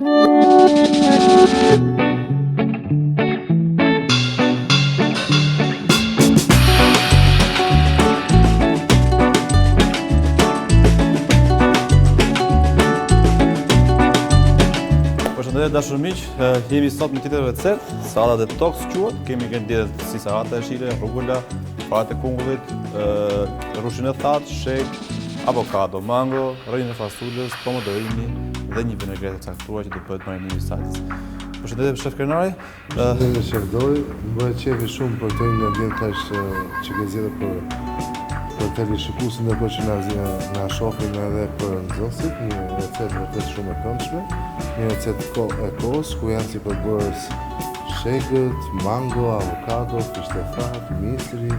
Përshëndetje dashur miq, jemi sot me tjetër recetë, sallata detox quhet, kemi ingredientet si sallata jeshile, rugula, farat e kungullit, rrushin e thatë, shegë, avokado, mango, rrënjë e fasules, pomodorini dhe një vinegretë e caktuar që do bëhet marinimi i salcës. Përshëndetje shef Krenari. Përshëndetje shef Dori, më bëhet qefi shumë për këto ingrediente që ke zgjedhur për për teleshikuesit ndërkohë që na na shohin edhe për nxënësit, një recetë vërtet shumë e këndshme, një recetë ko, e kohës ku janë si përbërës shegët, mango, avokado, fishte thatë, misri, e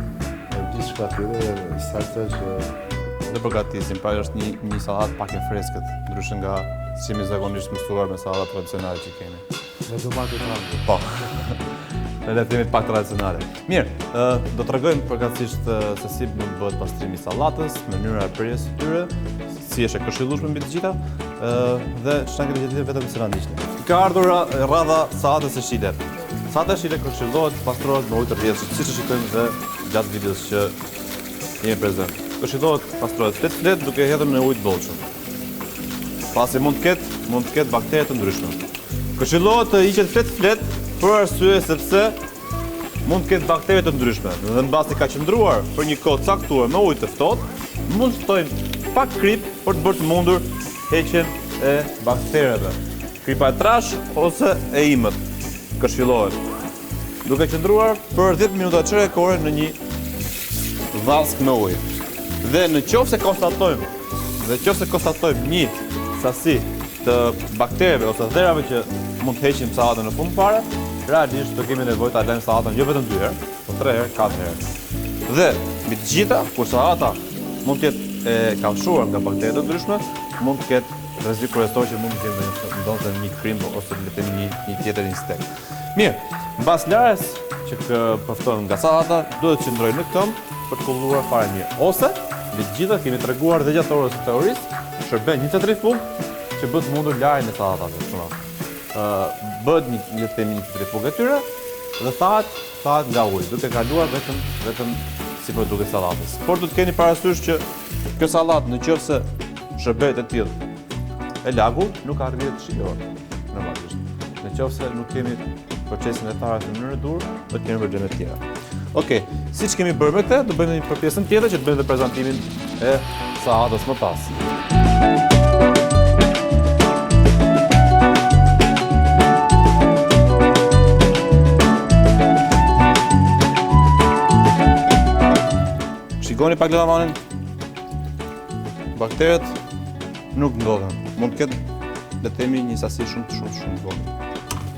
gjithçka tjetër dhe salca që Ne përgatisim, pra është një, një sallatë pak e freskët, ndryshe nga si jemi zakonisht mësuar me sallatat tradicionale që kemi. Me domate të ëmbël. Po. Ne le të themi pak tradicionale. Mirë, do të tregojmë përkatësisht se si mund të bëhet pastrimi i sallatës, mënyra e prerjes së tyre, si është e këshillueshme mbi të gjitha, dhe ç'na keni vetëm se na ndiqni. Ka ardhur radha sallatës jeshile. Sallata jeshile këshillohet të pastrohet me ujë të rrjedhshëm, siç e shikojmë dhe gjatë videos që jemi prezent. Këshillohet të pastrohet fletë fletë duke hedhur në ujë të bollshëm. Pasi mund të ketë, mund të ketë baktere të ndryshme. Këshillohet të hiqet fletë fletë për arsye sepse mund të ketë baktere të ndryshme dhe mbasi ka qëndruar për një kohë të caktuar me ujë të ftohtë, mund të shtojmë pak kripë për të bërë të mundur heqjen e baktereve. Kripa e trashë ose e imët këshillohet. Duke qëndruar për 10 minuta çerek ore në një vaskë me ujë. Dhe në qoftë se konstatojmë, dhe qoftë se konstatojmë një sasi të baktereve ose dherave që mund të heqim sallatën në fund fare, realisht do kemi nevojë ta lajmë sallatën jo vetëm dy herë, po tre herë, katër herë. Dhe mbi të gjitha, kur sallata mund të jetë e kafshuar nga baktere të ndryshme, mund të ketë rrezik kryesor që mund të gjejmë ndonëse një krimb ose le të themi një një tjetër insekt. Mirë, mbas larjes që përfton nga sallata, duhet të qëndrojë në këmbë për të kulluar fare mirë. Ose, mbi të gjitha kemi treguar dhe gjatë orës së teorisë, shërben një centrifugë që bën të mundur larjen e sallatave. Çuna. Ë bëhet një, le të themi një centrifugë e tyre dhe thahet, thahet nga uji, duke kaluar vetëm vetëm si produkt i sallatës. Por duhet të keni parasysh që kjo sallatë në qoftë se shërbehet e tillë e lagur, nuk arrihet të shijohet normalisht. Në qoftë se nuk kemi procesin e tharjes në mënyrën e duhur, do të kemi probleme të tjera. Okej, siç kemi bërë me këtë, do bëjmë një për pjesën tjetër që të bëjmë dhe prezantimin e sallatës më pas. Shikoni pak lëvamanin. Bakteret nuk ndodhen. Mund të ketë, le të themi, një sasi shumë shumë shumë të vogël.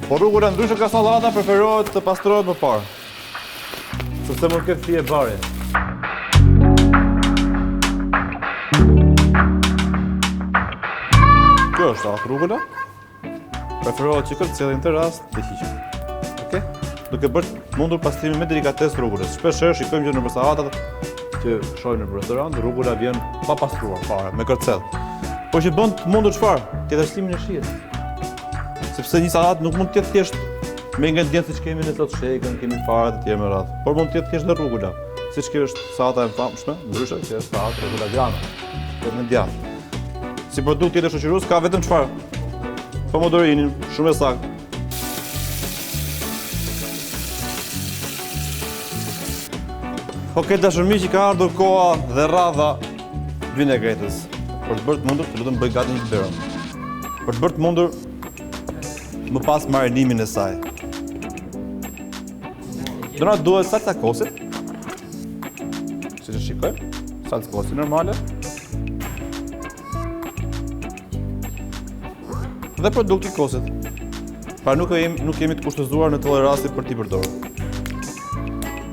Por rugula ndryshe nga sallata preferohet të pastrohet më parë. Sepse mund të ketë fije bari. Kjo është atë rugula. Preferohet që kërcelli në këtë rast të hiqet. Okej? Duke bërë të mundur pastrimin me delikatesë rugulës. Shpesh herë shikojmë që nëpër sallatat që shohim në restorant, rugula vjen pa pastruar fare, me kërcell. Por që bën të mundur çfarë? Tjetërsimin e shijes. Sepse një sallatë nuk mund të jetë thjesht me ingrediencë siç kemi ne sot shegën, kemi farat e tjera me radhë, por mund të jetë thjesht dhe rugula, siç kjo është sallata e famshme, ndryshe që është sallatë rugula grana, dhe me djathë. Si produkt tjetër shoqërues ka vetëm çfarë? Pomodorinin, shumë e saktë. Ok, dashur miq, ka ardhur koha dhe radha vinegretës. Për të bërë të mundur, të lutem bëj gati një biberon. Për të bërë të mundur më pas marinimin e saj. Do na duhet salca kosit. Siç e shikojmë, salcë kosi normale. Dhe produkti i kosit. Pra nuk jemi, nuk jemi të kushtëzuar në këtë rasti për t'i përdorur.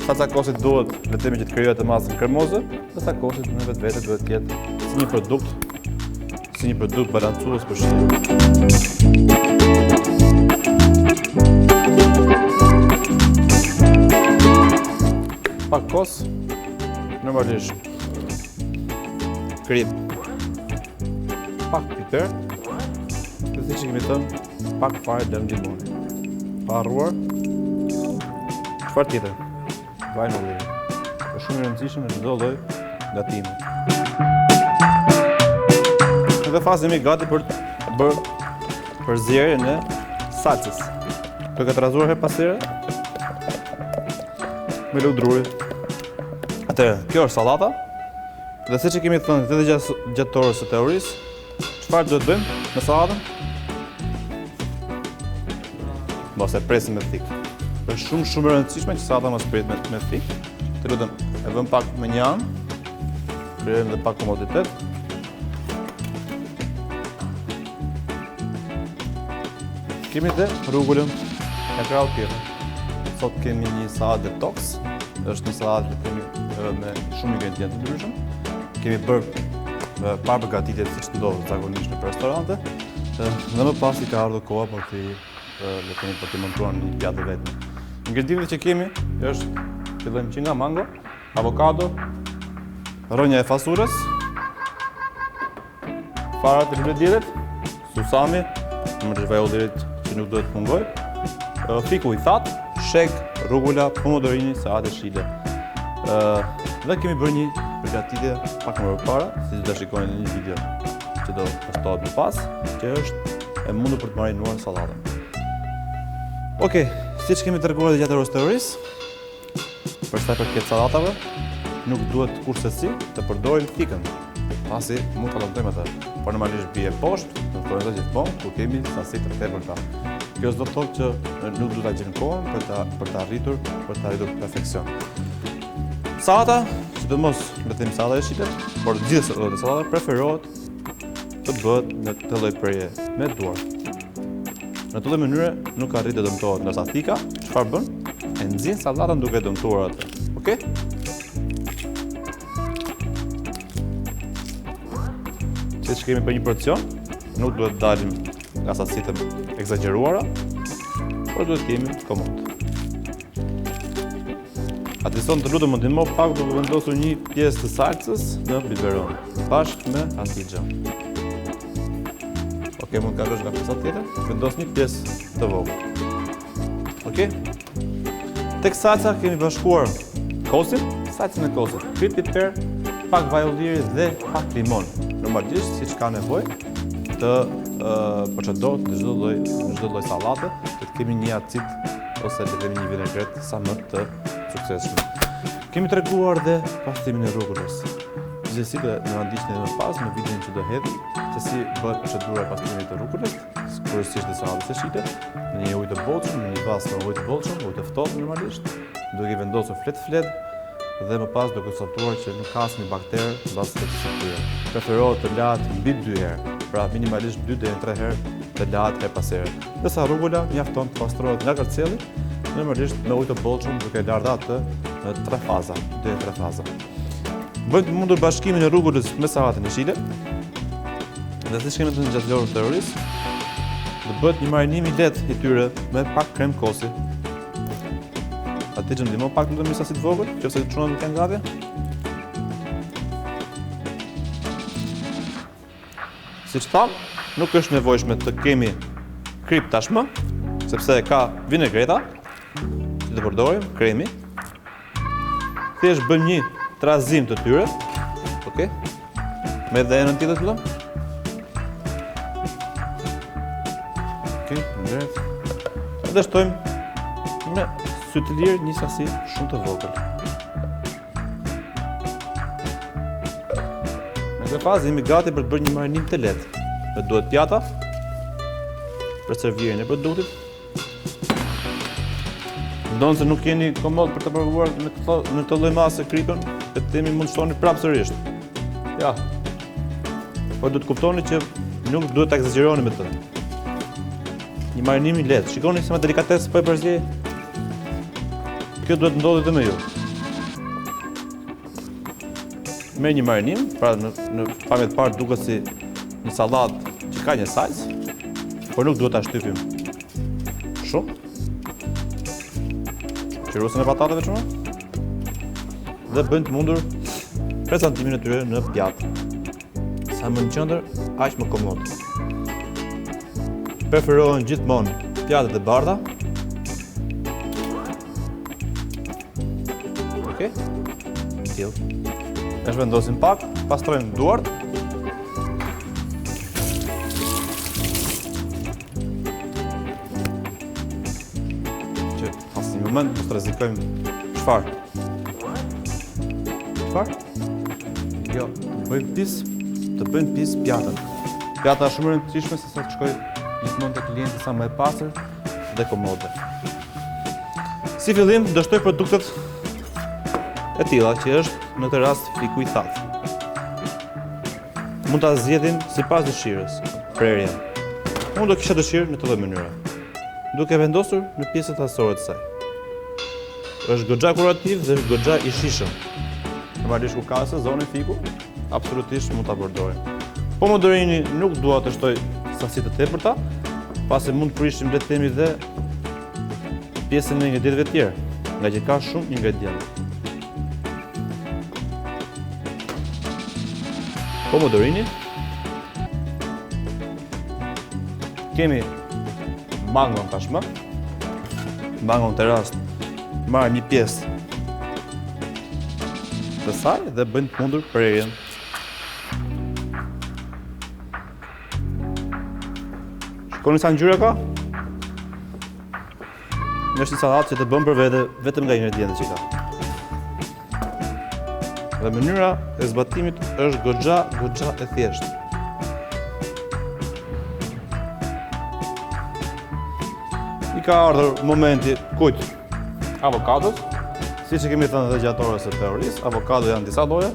Salca kosit duhet, le të themi që të krijojë atë masën kremoze, dhe salca kosit në vetvete duhet të jetë si një produkt, si një produkt balancues për shije. Pak kos, normalisht kripë, pak piper, dhe siç e kemi thënë, Pak fare lëng limoni. Pa harruar. Çfarë tjetër? Vajin e ullirit. Është shumë i rëndësishëm në çdo lloj gatimi. Në këtë fazë jemi gati për të bërë përzierjen e salcës. Duke trazuar herë pas here me lugë druri. Atëherë, kjo është sallata. Dhe siç e kemi thënë edhe gjatë gjatë orës së teorisë, çfarë duhet bëjmë me sallatën? Mos e presim me thikë. Është shumë shumë e rëndësishme që sallata mos pritet me, me thikë. Të lutem, e vëmë pak më një anë. Krijojmë dhe pak komoditet. Kemi dhe rugulën e krahu tjetër. Sot kemi një sallatë detox, është një sallatë që kemi me shumë ingredientë të ndryshëm. Kemi bërë parapërgatitjet siç ndodh zakonisht në restorante. Dhe më pas i ka ardhur koha për të le të themi për të montuar në një pjatë të vetme. Ingredientët që kemi është fillojmë që nga mango, avokado, rrënja e fasulës, farat e lulediellit, susami, më vaj ullirit që nuk duhet të mungojë, fiku i thatë, shegë, rugula, pomodorini, sahat jeshile. Dhe kemi bërë një përgatitje pak më përpara, siç do ta shikoni në një video që do postohet më pas, që është e mundur për të marinuar sallatën. Okej, siç kemi treguar dhe gjatë orës teorisë, Për sa i përket sallatave, nuk duhet kurrsesi të përdorim thikën, pasi mund ta dëmtojmë atë. Por normalisht bie poshtë, në thonjëza gjithmonë kur kemi sasi të tepërta. Kjo s'do të thotë që nuk duhet ta gjejmë kohën për ta për të arritur, për të arritur perfeksion. Sallata, sidomos le të themi sallata jeshile, por të gjithë llojet e sallatave preferohet të bëhet në këtë lloj prerje me duar. Në këtë lloj mënyre nuk arrit të dëmtohet, ndërsa thika, çfarë bën? E nxin sallatën duke e dëmtuar atë. Okej? Siç kemi për një porcion, nuk duhet të dalim nga sasitë e ekzagjeruara, por duhet të jemi komod. Atison të lutem më ndihmo pak duke vendosur një pjesë të salcës në biberon, bashkë me Hatixhen. Ok, mund të kalosh nga pjesa tjetër, vendos një pjesë të vogël. Ok? Tek salca kemi bashkuar kosin, salcën e kosit, kripë piper, pak vaj ulliri dhe pak limon. Normalisht, siç ka nevojë të procedohet në çdo lloj në çdo lloj sallate, të kemi një acid ose le të themi një vinegret sa më të suksesshëm. Kemi treguar dhe pastrimin e rugulës. Gjithsesi do të na ndiqni edhe më pas në videon që do hedhim se si bëhet procedura e pastrimit të rugulës, kryesisht dhe sallatës jeshile, në një ujë të bollshëm, në një vaskë me ujë të bollshëm, ujë të ftohtë normalisht, duke i vendosur fletë fletë dhe më pas duke konstatuar që nuk ka asnjë bakter mbas heqjes së tyre. Preferohet të lahet mbi 2 herë, pra minimalisht 2 deri në 3 herë të lahet herë pas here. Ndërsa rugula mjafton të pastrohet nga kërcelli, normalisht me ujë të bollshëm duke larë atë në tre faza, deri në tre faza. Bëjmë të mundur bashkimin e rugulës me sallatin jeshile. Dhe siç kemi thënë gjatë orës teorisë, do bëhet një marinim i lehtë i tyre me pak krem kosi. Atë që ndihmo pak në të sasi të vogël, qoftë se çunat nuk janë gati. Siç thamë, nuk është nevojshme të kemi kripë tashmë, sepse ka vinegreta, që të përdorim, kremi. Thjesht bëjmë një trazim të tyre, ok? Me dhe enën tjetër të lutem. Ok, ndërët. Dhe shtojmë me sy të lirë një sasi shumë të vogël. Në këtë fazë jemi gati për të bërë një marinim të lehtë. Na duhet pjata për servirjen e produktit. Ndonëse nuk jeni komod për të provuar në këtë në këtë lloj mase kripën, le të themi mund të shtoni prapë sërish. Ja. Por duhet të kuptoni që nuk duhet ta ekzagjeroni me të. Një marinim i lehtë. Shikoni sa me delikatesë po e përziej. Kjo duhet të ndodhë edhe me ju. Me një marinim, pra në, në pamje të parë duket si një sallatë që ka një salcë, por nuk duhet ta shtypim shumë. Qërusën e patateve çuna. Dhe bëjmë të mundur prezantimin e tyre në pjatë. Sa më në qendër, aq më komod. Preferohen gjithmonë pjatat e bardha. Okej. Tillë. E zhvendosim pak, pastrojmë duart. Që asnjë moment mos të rrezikojmë çfarë? Çfarë? Jo, të bëjmë pis, të bëjmë pis pjatën. Pjata është shumë e rëndësishme se sa të shkojë gjithmonë te klienti sa më e pastër dhe komode. Si fillim, do shtoj produktet e tilla që është në këtë rast fiku i thatë. Mund ta zgjedhim sipas dëshirës, prerjen. Unë do kisha dëshirë në këtë lloj mënyre, duke vendosur në pjesët anësore të saj. Është goxha kurativ dhe është goxha i shijshëm. Normalisht kur ka sezoni fiku, absolutisht mund ta përdorim. Pomodorini nuk dua të shtoj sasi të tepërta, pasi mund të prishim le të themi dhe pjesën e ingredientëve të tjerë, ngaqë ka shumë ingredientë. Pomodorini. Kemi mangon tashmë. Mangon në këtë rast marr një pjesë të saj dhe bëjmë të mundur prerjen. Shikoni sa ngjyra ka? Është një sallatë që të bën për vete vetëm nga ingredientët që ka. Dhe mënyra e zbatimit është goxha, goxha e thjeshtë. I ka ardhur momenti kujt? Avokados. Siç e kemi thënë edhe gjatë orës së teorisë, avokado janë disa lloje.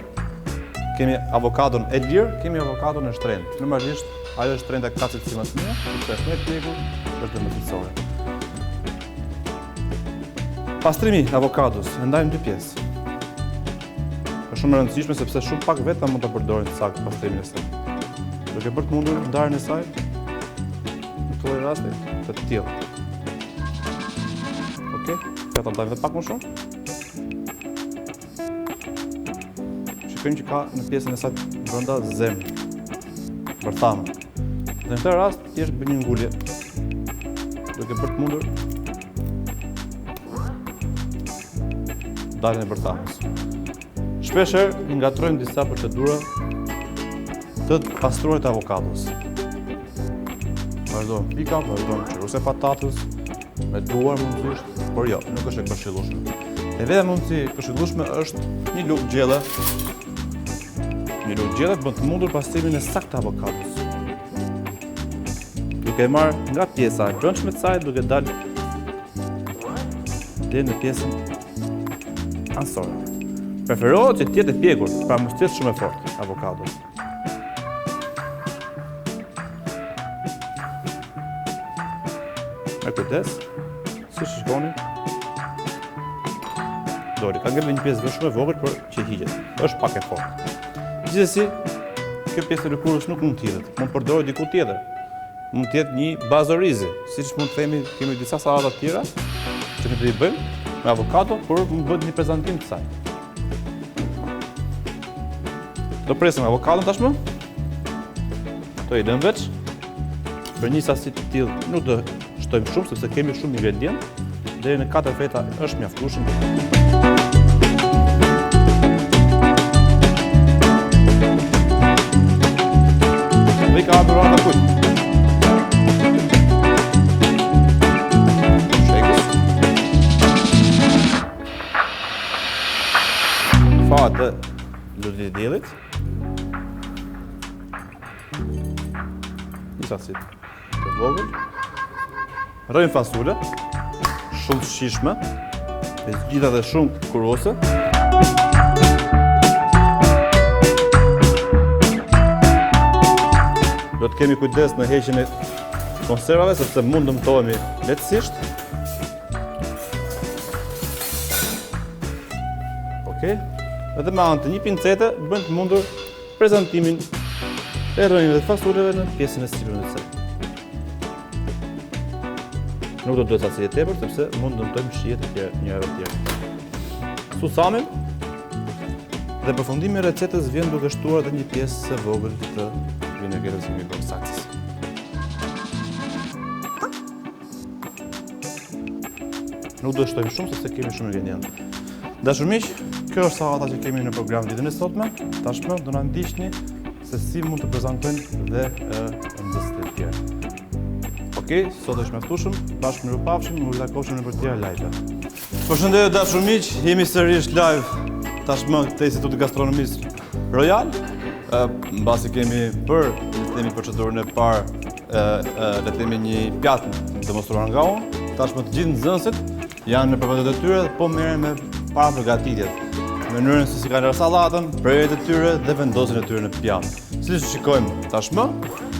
Kemi avokadon e lirë, kemi avokadon e shtrenjtë. Normalisht ajo e shtrenjta ka cilësi më të mira, sepse është më e pjekur, është dhe më cilësore. Pastrimi i avokados e ndajmë dy pjesë. Është shumë e rëndësishme sepse shumë pak veta mund ta përdorin saktë pastrimin e saj. Duke bërë të mundur ndarjen e saj në këtë lloj rasti të tillë. Okej, ja ta ndajmë edhe pak më shumë. Shikojmë që ka në pjesën e saj brenda zemër, bërthamë. Dhe në këtë rast thjesht bëjmë një ngulje. Duke bërë të mundur daljen e bërthamës. Shpeshherë ngatërrojmë disa procedura të pastruarit të avokados. Vazhdojmë pika, vazhdojmë qëruese patatës, me duar mundësisht, por jo, nuk është e këshillueshme. E vetmja mundësi e këshillueshme është një lugë gjelle. Një lugë gjelle bën të mundur pastrimin e saktë të avokados. Duke e marrë nga pjesa e brendshme të saj, duke dalë deri në pjesën anësore. Preferohet që të jetë e pjekur, pra mos të jetë shumë e fortë avokado. Me kujdes, siç shikoni, doli, ka ngelur një pjesë shumë e vogël, por që hiqet. Është pak e fortë. Gjithsesi, kjo pjesë e lëkurës nuk mund të hidhet, mund të përdoret diku tjetër. Mund të jetë një bazë orizi, siç mund të themi, kemi disa sallata të tjera që ne do i bëjmë me avokado, por mund të bëhet një prezantim të saj. Do presim avokadon tashmë. Do i lëmë veç. Për një sasi të tillë nuk do shtojmë shumë sepse kemi shumë ingredientë. Deri në 4 feta është mjaftueshëm. Dhe i ka ardhur radha kujt? Shegës. Farat e lulediellit. Një sasi të vogël. Rrënjë fasule, shumë të shijshme, e gjitha dhe shumë kuruese. Do të kemi kujdes në heqjen e konservave, sepse mund dëmtohemi lehtësisht. Okej. Edhe me anë të një pincete bëjmë të mundur prezantimin e rrënjëve të fasuleve në pjesën e sipërme të saj. Nuk do të duhet sasi e tepërt, sepse mund të dëmtojmë shijet e tjera, njërave të tjera. Susamin dhe përfundimi i recetës vjen duke shtuar edhe një pjesë të vogël të vinegretës që kemi bërë salcës. Nuk do të shtojmë shumë sepse kemi shumë ingredientë. Dashur miq, kjo është sallata që kemi në program ditën e sotme. Tashmë do na ndiqni se si mund të prezantojnë dhe nxënësit e tjerë. Okej, sot është mjaftueshëm, bashkë mirupafshim, u ritakofshim në të tjera live. Përshëndetje dashur miq, jemi sërish live tashmë te Instituti i Gastronomisë Royal. Mbasi kemi bërë, le të themi procedurën e parë, le të themi një pjatë të demonstruar nga unë, tashmë të gjithë nxënësit janë në vendet e tyre dhe po merren me parapërgatitjet. Mënyrën se si kanë larë sallatën, prerjet e tyre dhe vendosjen e tyre në pjatë. Siç shikojmë tashmë,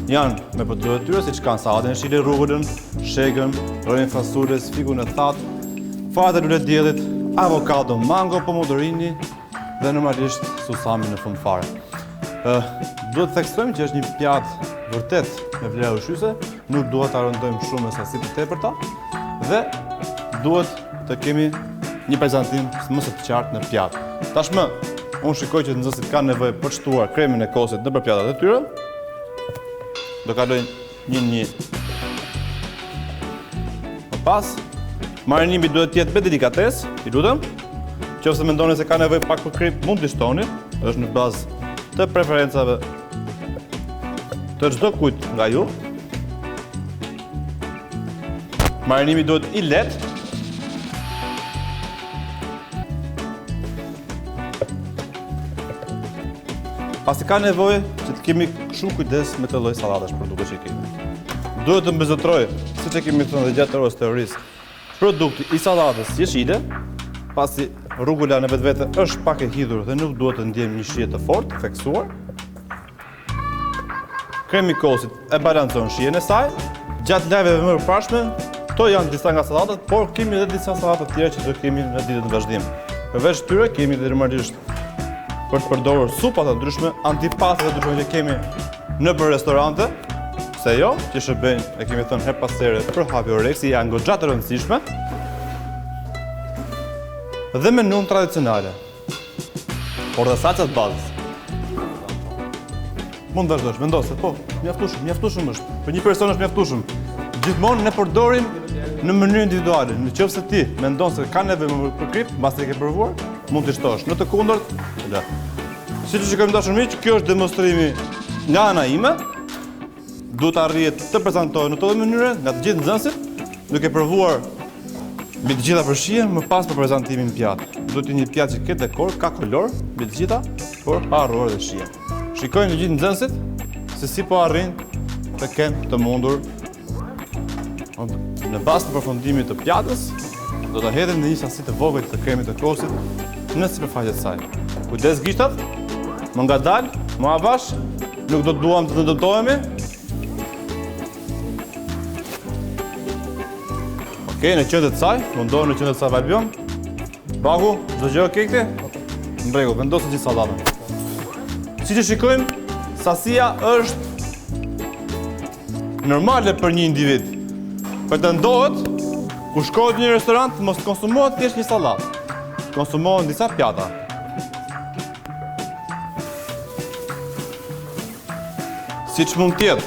janë me produktet e tyre, siç kanë sallatën jeshile, rugulën, shegën, rrënjë fasules, fikun e thatë, farat e lulediellit, avokado, mango, pomodorini dhe normalisht susami në fund fare. Ë, duhet të theksojmë që është një pjatë vërtet me vlera ushqyese, nuk duhet ta rëndojmë shumë me sasi të tepërta dhe duhet të kemi një prezantim më se të qartë në pjatë. Tashmë, unë shikoj që nxënësit kanë nevojë për të shtuar kremin e kosit nëpër pjatat e tyre. Do kalojnë një një. Më pas, marinimi duhet të jetë me delikatesë, ju lutem. Qoftë se mendoni se ka nevojë pak për kripë, mund t'i shtoni, është në bazë të preferencave të çdokujt nga ju. Marinimi duhet i lehtë. Pasi ka nevojë që të kemi shumë kujdes me këtë lloj sallatash produkte që kemi. Duhet të mbizotërojë, siç e kemi thënë dhe gjatë orës teorisë, produkti i sallatës jeshile, pasi rugula në vetvete është pak e hidhur dhe nuk duhet të ndjejmë një shije të fortë, të theksuar. Kremi i kosit e balancon shijen e saj. Gjatë live-eve më përparshme, këto janë disa nga sallatat, por kemi edhe disa sallata të tjera që do kemi në ditët në vazhdim. Përveç tyre kemi dhe normalisht për të përdorur supa të ndryshme, antipasta të ndryshme që kemi nëpër restorante, pse jo, që shërbejnë, e kemi thënë herë pas here për hapje oreksi, janë goxha të rëndësishme. Dhe menunë tradicionale. Por dhe salcat bazë. Mund të vazhdosh, vendose, po, mjaftueshëm, mjaftueshëm është. Për një person është mjaftueshëm. Gjithmonë ne përdorim në mënyrë individuale. Në qoftë se ti mendon se ka nevojë më për kripë, mbasi e ke provuar, mund t'i shtosh. Në të kundërt, lë. Siç e shikojmë dashur miq, kjo është demonstrimi nga ana ime. Duhet të arrihet të prezantohet në këtë lloj mënyre nga të gjithë nxënësit, duke provuar mbi të gjitha për shijen, më pas për prezantimin në pjatë. Duhet të jetë një pjatë që ketë dekor, ka kolor, mbi të gjitha, por pa harruar dhe shijen. Shikojmë të gjithë nxënësit se si po arrin të kenë të mundur në bazë të përfundimit të pjatës, do të hedhim një sasi të vogël të kremit të kosit në sipërfaqe të saj. Kujdes gishtat, më ngadalë, më avash, Nuk do të duam të dëmtohemi. Okej, në qendër të saj, mundohu në qendër të saj Valbion. Baku, çdo gjë okej këti? Në rregull, vendose gjithë sallatën. Siç e shikojmë, sasia është normale për një individ. Pretendohet, kur shkohet në një restorant, mos të konsumohet thjesht një sallatë. Konsumohen disa pjata. Siç mund të jetë.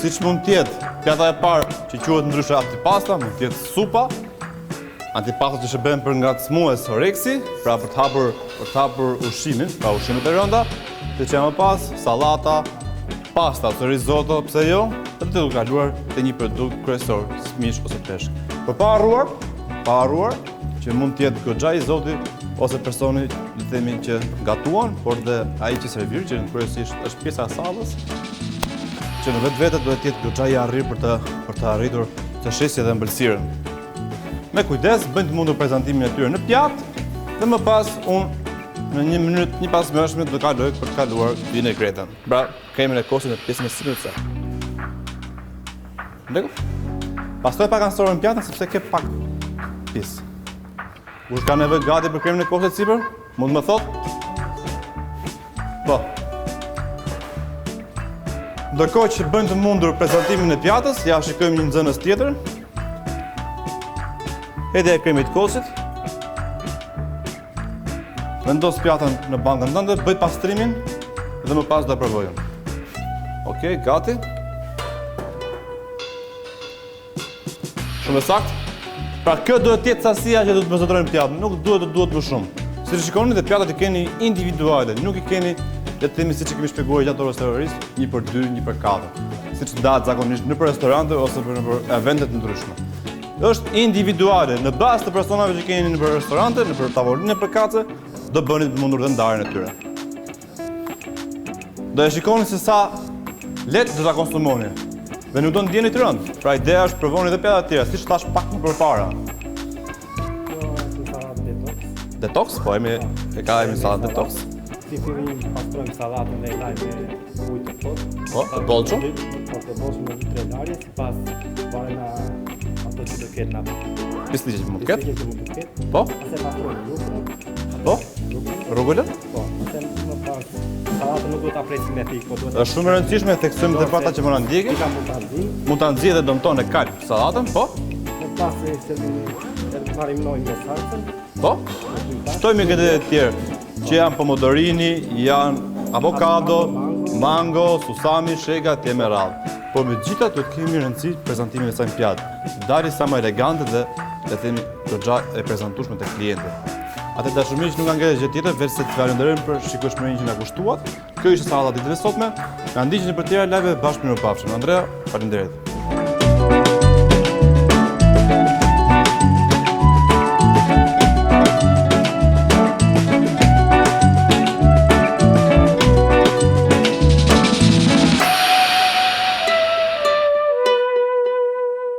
Siç mund të jetë. Pjata e parë që quhet ndryshe antipasta, mund të jetë supa. Antipasta që shërben për ngacmues oreksi, pra për të hapur për të hapur ushqimin, pra ushqimet e rënda, të që më pas sallata, pasta ose risotto, pse jo, dhe të kaluar te një produkt kryesor, si mish ose peshk. Por pa harruar, pa harruar që mund të jetë goxha i zoti ose personi, le të themi që gatuan, por dhe ai që servir, që kryesisht është pjesa e sallës, që në vetvete duhet të jetë goxha i arrirë për të për të arritur të shesë edhe ëmbëlsirën. Me kujdes bëjnë të mundur prezantimin e tyre në pjatë dhe më pas unë në një mënyrë të njëpasnjëshme do kaloj për të kaluar vinegretën. Pra, kremin e kosit në pjesën e sipërme të saj. Në rregull? Pastroje pak anësoren pjatën sepse ke pak pis. Kush ka nevojë gati për kremin e kosit sipër? Mund të më thotë? Po. Ndërkohë që bëjnë të mundur prezantimin e pjatës, ja shikojmë një nxënës tjetër. Hedhja e kremit kosit. Vendos pjatën në bankën tënde, bëj pastrimin dhe më pas do e provojmë. Okej, gati. Shumë e saktë. Pra kjo duhet të jetë sasia që do të mbizotërojë në pjatë, nuk duhet të duhet më shumë. Siç shikoni dhe pjatat i keni individuale, nuk i keni le të themi siç e kemi shpjeguar gjatë orës teorisë, 1 për 2, 1 për 4, siç ndahet zakonisht nëpër restorante ose për nëpër evente të ndryshme. Është individuale, në bazë të personave që keni nëpër restorante, nëpër tavolinë përkatëse, do bëni të mundur dhe ndarjen e tyre. Do e shikoni se sa lehtë do ta konsumoni. Dhe nuk do ndjeni të rëndë. Pra ideja është provoni edhe pjata të tjera, siç thash pak më përpara. Kjo është një sallatë detox. Detox, po emi e ka emrin sallatë detox. Si fillim pastrojmë sallatën dhe e lajmë me ujë të ftohtë. Po, të bollshëm. Po, të bollshëm në 2-3 larje, sipas varet nga ato që do ketë në ato. Pisliqe që mund të ketë. Pisliqe që mund të ketë. Po. Pastaj pastrojmë rukolën. Po? Rukolën? Po, se më pas sallatën nuk duhet ta presim me thikë, po duhet Është shumë e rëndësishme theksojmë dhe për ata që po na ndjekin. Thika mund ta nxijë. Mund ta nxijë dhe dëmton e kalb sallatën, po? Më pas e se e marinojmë me salcën. Po? Shtojmë ingredientet e tjerë, që janë pomodorini, janë avokado, mango, susami, shega, e me radhë. Por megjithatë duhet kemi rëndësi prezantimin e saj në pjatë. Dali sa më elegante dhe le të themi goxha e prezantueshme te klientët. Atëherë dashur miq, nuk na ngelet gjë tjetër veçse të falenderojmë për shikueshmërinë që na kushtuat. Kjo ishte sallata ditën e sotme. Na ndiqni për tjera live bashkë mirupafshim. Andrea, faleminderit.